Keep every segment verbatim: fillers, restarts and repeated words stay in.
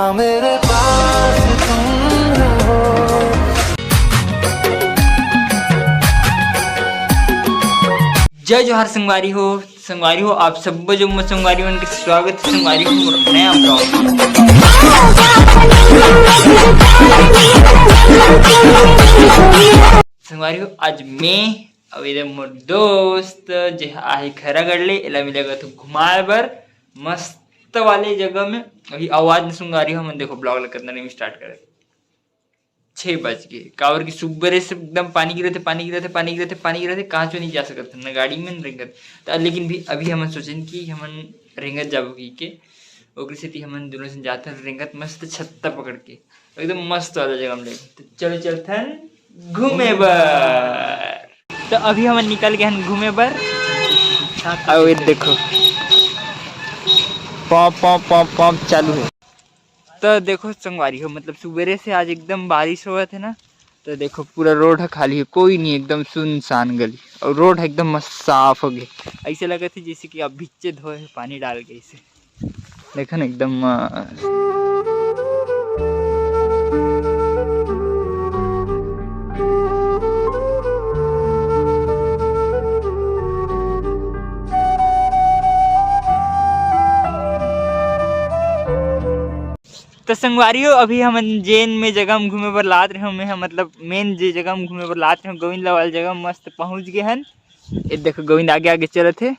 मेरे पास तुम रहो। जय जोहार संगवारी हो। संगवारी हो, आप सब्बो जो मोर संगवारी मन के स्वागत हे संगवारी हो मोर नया vlog। संगवारी हो, आज मैं अउ एदे मोर दोस्त जे ह आहे खैरागढ़ ले, एला मिले गा तो घुमाए बर मस्त वाले जगह में। अभी आवाज में संगवारी हो, हमन देखो vlog ला कितना टाइम start करे, छः बज गे, काबर कि सुबेरे से एकदम पानी गिरत हे, पानी गिरत हे, पानी गिरत हे, पानी गिरत हे, कहाँ चो नहीं जा सकत हन, न गाड़ी में न रेंगत। त लेकिन भी अभी हमन सोचेन कि हमन रेंगत जाबो की के, ओकरे सेती हमन दोनों से जाथन रेंगत मस्त छत्ता पकड़ के, एकदम मस्त वाला जगह में लेके। तो चलो चलथन घूमे बर। तो अभी हमन निकल गए हन घूमे बर। अउ ये देखो, पॉप पॉप पॉप पॉप चालू है। तो देखो संगवारी हो, मतलब सुबेरे से आज एकदम बारिश होवत हे ना, तो देखो पूरा रोड ह खाली हे, कोई नहीं, एकदम सुनसान गली, अउ रोड ह एकदम मस्त साफ हो गए। ऐसे लगत हे जैसे कि अब भिच्चे धोए हे पानी डाल के, ऐसे देखो ना एकदम मस्त। तो संगवारी हो, अभी हमन जेन में जगह में घूमे बर लात रहे, मैं ह, मतलब मेन जे जगह में घूमे बर लात रहे, गोविंद वाला जगह में मस्त पहुंच गए हन। ये देखो गोविंद आगे आगे चलत हे,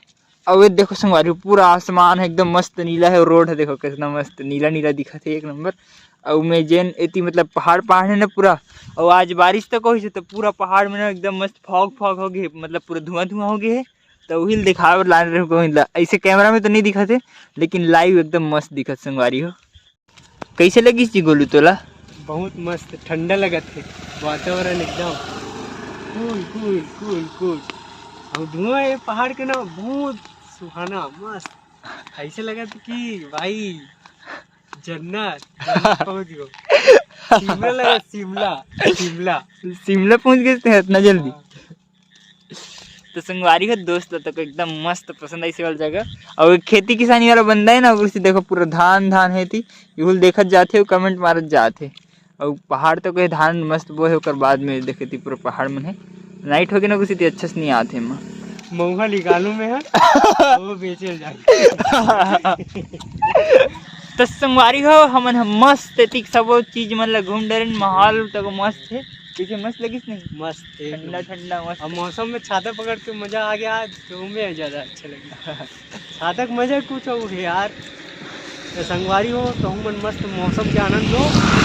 अउ ये देखो संगवारी हो, पूरा आसमान है एकदम मस्त नीला है, और रोड है देखो कितना मस्त नीला नीला दिखत है, एक नंबर। अउ मैं जेन एती मतलब पहाड़ पहाड़ है ना पूरा, अउ आज बारिश तक होइस हे तो पूरा पहाड़ में ना एकदम मस्त fog fog हो गए, मतलब पूरा धुआं धुआं हो गए है। तो उहिल दिखावे बर लान रहे गोविंद ला, ऐसे कैमरा में तो नहीं दिखत है लेकिन live एकदम मस्त दिखत संगवारी हो। कैसे लगिस जी गोलू तोला? बहुत मस्त ठंडा लगत हे, वातावरण एकदम cool cool cool cool। अउ धुआं ये पहाड़ के ना बहुत सुहाना मस्त, ऐसे लगत कि भाई जन्नत, जन्नत पहुंच गयो। शिमला लगा, शिमला, शिमला। शिमला पहुंच गए थे इतना जल्दी? हाँ। तो संगवारी हो दोस्त ला तो एकदम मस्त पसंद आई वाला जगह। अउ खेती किसानी वाला बंदा है ना, ओकर से देखो पूरा धान धान है ती, इहुल देखत जाथे, comment मारत जाथे। अउ पहाड़ तो कहे धान मस्त बोए हे, ओकर बाद में देखे ती पूरा पहाड़ मन हे। Night हो गए ना, ओकर से ती अच्छा से नहीं आथे एमा। मऊहा निकालू में है, वो बेचे जाए। तो संगवारी हो, हमन ह मस्त एतिक सबो चीज मन ला घूम डरेन, माहौल तको मस्त हे। कैसे मस्त लगिस नहीं? मस्त, एक ठंडा नंबर। ठंडा मस्त। अब मौसम में छाता पकड़ के मजा आ गया आज, तो में ज्यादा अच्छा लगे। छाता के मजा कुछ और है यार। तो संगवारी हो, तो हम मन मस्त मौसम के आनंद लो,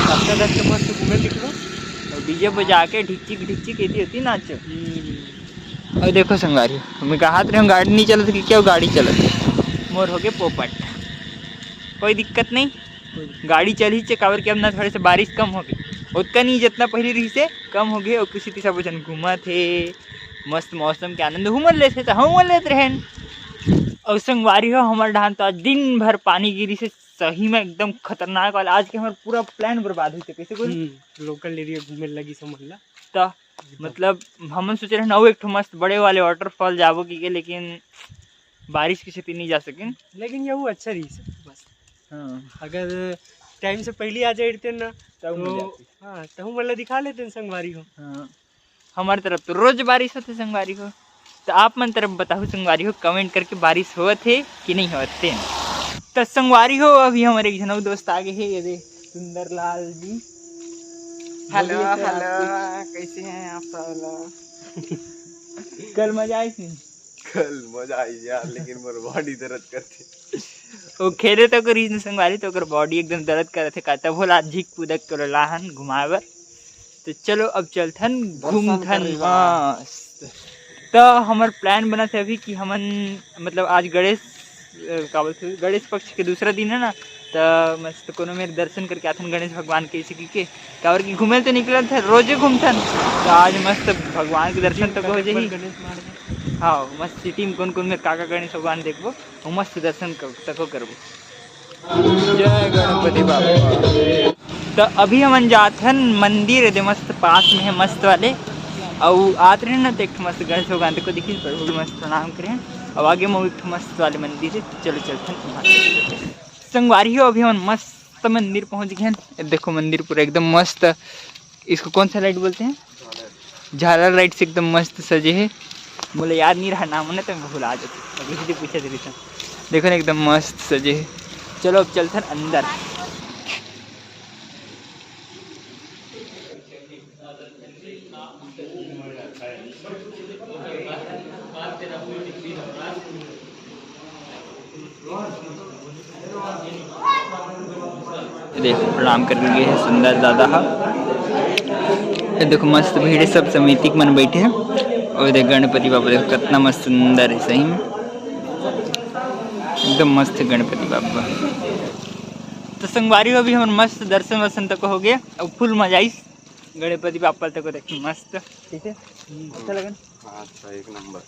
रास्ता देख के मस्त घूमे निकलो। और DJ बजा के ढिकचिक ढिकचिक एती होती नाचो। हम्म। अउ देखो संगवारी, मैं कहात रहे हूँ गाड़ी नहीं चलत कि क्या गाड़ी चलत हे। मोर हो गए पोपट, कोई दिक्कत नहीं, गाड़ी चलही चे, काबर कि अब ना थोड़े से बारिश कम हो गई, ओतका नहीं जितना पहले रही से कम हो गई। और किसी ती सब जन घूमत हे, मस्त मौसम के आनंद हमन लेथे तो हमन लेत रहेन। अउ संगवारी हो, हमर डहान तो आज दिन भर पानी गिरी से, सही में एकदम खतरनाक वाला। आज के हमर पूरा plan बर्बाद होइसे। कैसे बोल? हम्म, local area घूमे लगी समझ ला। तो एकदम। मतलब हमन सोचे रहन अउ एक ठो मस्त बड़े वाले waterfall जाबो की के, लेकिन बारिश के सेती नहीं जा सकेन। लेकिन ये वो अच्छा रही से बस। हाँ। अगर time से पहले आ जाए रहते ना, तब तो मजा आती। हाँ, तहु मन ला दिखा लेते संगवारी हो। हाँ। हमारे तरफ तो रोज बारिश होथे संगवारी हो, तो आप मन तरफ बताहू संगवारी हो, comment करके बारिश होवत हे कि नहीं होवत हे। तो संगवारी हो, अभी हमारे एक झन अउ दोस्त आ गए हे, ये दे सुंदरलाल जी। Hello, बोलिए sir, hello, आप कुछ। कैसे हैं आप सब लोग? कल मजा आई थी। कल मजा आई यार, लेकिन मोर body दर्द करथे। वो खेले तो करिस न संगवारी, तो ओकर body एकदम दर्द करत हे का, तब होला झिक पुदक के लाहन घुमाए बर। तो चलो अब चलथन, दर्शन घूमथन करे बर। मस्त। तो हमर plan बनत हे अभी कि हमन मतलब आज गणेश, अ, का बोलथे, गणेश पक्ष के दूसरा दिन है ना, तो मस्त कोनो मेर दर्शन करके आथन गणेश भगवान के, इसी के, काबर कि घूमे तो निकलत हे, रोजे घूमथन, तो आज मस्त भगवान के दर्शन तो हो जाही। गणेश मार दे। हाँ, मस्त city में कौन कौन मेर का का गणेश भगवान देखबो। अउ मस्त दर्शन कर, तको करबो। जय गणपति बाबा। तो अभी हमन जात हन मंदिर, एदे मस्त पास में है, मस्त वाले। अउ आत रहे ना, तो एक ठो मस्त गणेश भगवान को देखिस, प्रभु के मस्त प्रणाम करे। अउ आगे में एक ठो मस्त वाले मंदिर है, चलो चलथन वहाँ। संगवारी हो, अभी हमन मस्त तो मंदिर पहुंच गए हैं। ये देखो मंदिर पूरा एकदम मस्त, इसको कौन सा लाइट बोलते हैं? झालर लाइट से एकदम मस्त सजे है। मोला याद नहीं रहा नाम, ना तो मैं भुला जाते, अभी सीधे पूछे थे। देखो ना एकदम मस्त सजे है। चलो अब चलते हैं अंदर। देखो प्रणाम कर लिए है सुंदर दादा हा। ये देखो मस्त भीड़ है, सब समिति के मन बैठे हैं। और देख गणपति बाबा देखो कितना मस्त सुंदर है सही में, एकदम मस्त है गणपति बाबा। तो संगवारी हो अभी हमर मस्त दर्शन वर्शन तक हो गए। अब फुल मजा आइस गणपति बापा तक देख मस्त। ठीक है, अच्छा लगन। हाँ, अच्छा, एक नंबर।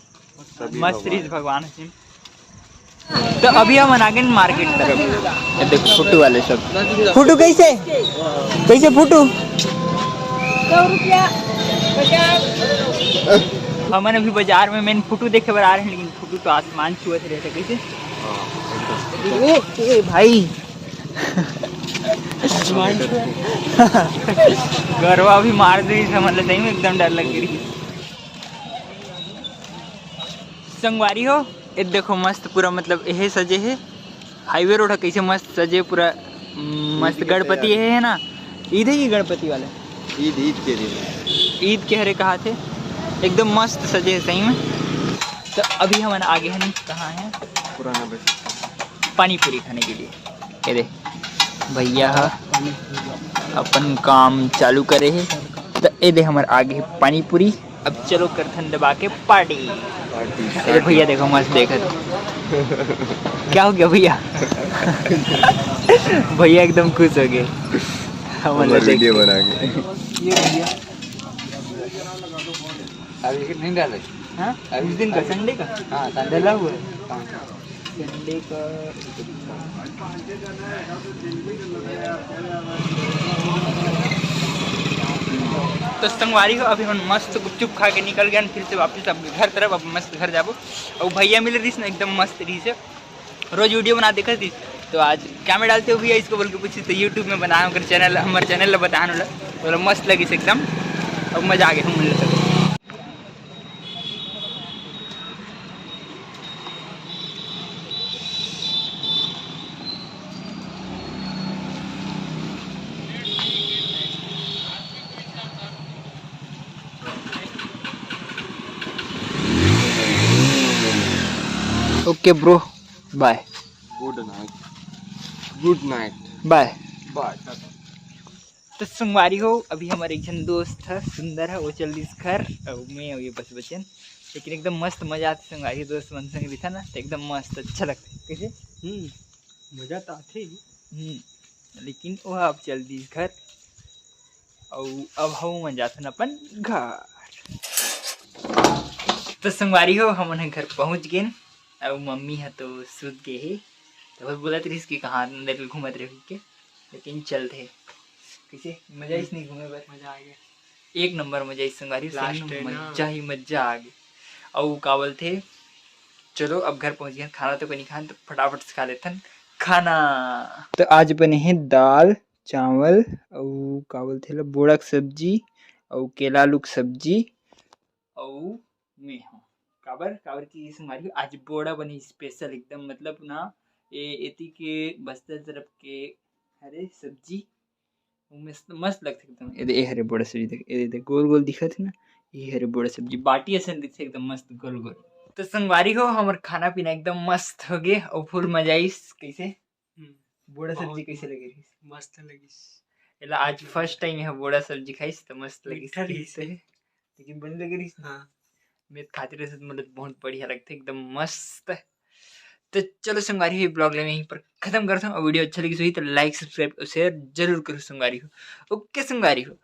सभी मस्त भगवान। रीस भगवान है। तो अभी हमन आगे मार्केट तरफ। ये देखो फोटो वाले सब। फोटो कैसे, कैसे फोटो? सौ रुपया पचास। हमन अभी बाजार में मेन फोटो देखे बर आ रहे हैं, लेकिन फोटो तो आसमान छुअत रहते कैसे। ए, ए भाई, गरवा भी मार दे, समझ ले, सही में एकदम डर लग गई। संगवारी हो, ये देखो मस्त पूरा, मतलब, यही सजे है हाईवे रोड है, कैसे मस्त सजे पूरा। मस्त गणपति है, है ना? ईद है कि गणपति वाले? ईद, ईद के दिन। ईद के हरे कहा थे, एकदम मस्त सजे है सही में। तो अभी हमन आगे हैं, कहाँ हैं? पुराना बस। पानी पूरी खाने के लिए। ये दे भैया हा अपन काम चालू करे है। तो ये दे हमर आगे पानी पूरी। अब चलो करथन दबा के पार्टी। अरे भैया देखो मस्त देखत। क्या हो गया भैया? भैया एकदम खुश हो गए। हमर वीडियो बना के। ये भैया अभी नहीं डाले। हाँ, उस दिन का, संडे का। हाँ, संडे का। संडे का। तो संगवारी हो, अभी हम मस्त गुपचुप खा के निकल गए फिर से वापस अब घर तरफ। अब मस्त घर जाबो। और भैया मिले रहिस ना, एकदम मस्त रहिस है, रोज वीडियो बना देखत रहिस। तो आज क्या में डालते हो भैया इसको बोल के पूछी, तो यूट्यूब में बनाए हमारे चैनल, हमारे चैनल ला बताए ना, बोला मस्त लगिस एकदम। अब मजा आ गया हम लोग। Okay bro, bye. Good night. Good night. Bye. Bye. तो संगवारी हो, अभी हमर एक झन दोस्त ह सुंदर ह, वो चल दिस घर, अउ मैं अउ ये बस बचेन। लेकिन एकदम मस्त मजा आथे संगवारी, दोस्त मन संग रहिथन ना, तो एकदम मस्त अच्छा लगथे। कैसे? हम्म, मजा तो आथे ही। हम्म, लेकिन वो अब चल दिस घर, अउ अब हम मन जाथन अपन घर। तो संगवारी हो, हमन ह घर पहुंच गेन। अउ मम्मी ह तो सुत गे हे, तो बस बोलत रहिस कि कहाँ अंदर घूमत रहे के, लेकिन चलथे। कैसे मजा आइस नहीं घूमे बर? मजा आ गया। एक नंबर मजा आइस संगवारी, सही में मजा ही मजा आ गया। अउ का बोलथे, चलो अब घर पहुंच गए, खाना तो कोई नहीं खान, तो फटाफट से खा लेथन खाना। तो आज बने हे दाल चावल अउ का बोलथे ला बोड़ा के सब्जी अउ केला आलू के सब्जी अउ मैं हूँ। काबर, काबर कि संगवारी हो, आज बोड़ा बने स्पेशल एकदम, मतलब ना, ए, एती के बस्तर तरफ के हरे सब्जी, वो मस्त, मस्त लगथे एकदम। ए दे, ए हरे बोड़ा सब्जी देख, ए दे, गोल गोल दिखत हे ना, ये हरे बोड़ा सब्जी, बाटी असन दिखथे एकदम मस्त गोल गोल। तो संगवारी हो, हमर खाना पीना एकदम मस्त हो गे अउ फुल मजा आइस। कैसे? हम्म, बोड़ा सब्जी कैसे लगे रहिस? मस्त लगिस। एला आज फर्स्ट टाइम यहाँ बोड़ा सब्जी खाइस तो मस्त लगिस। मीठा रहिस हे। लेकिन बने लगे रहिस। हाँ। मैं खाते रहे तो मतलब बहुत बढ़िया लगथे, एकदम मस्त। तो चलो संगवारी, ये ब्लॉग ला यहीं पर खत्म करता हूँ। और वीडियो अच्छा लगी सही तो लाइक, सब्सक्राइब और शेयर जरूर करो संगवारी हो। ओके संगवारी हो,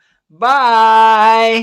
बाय।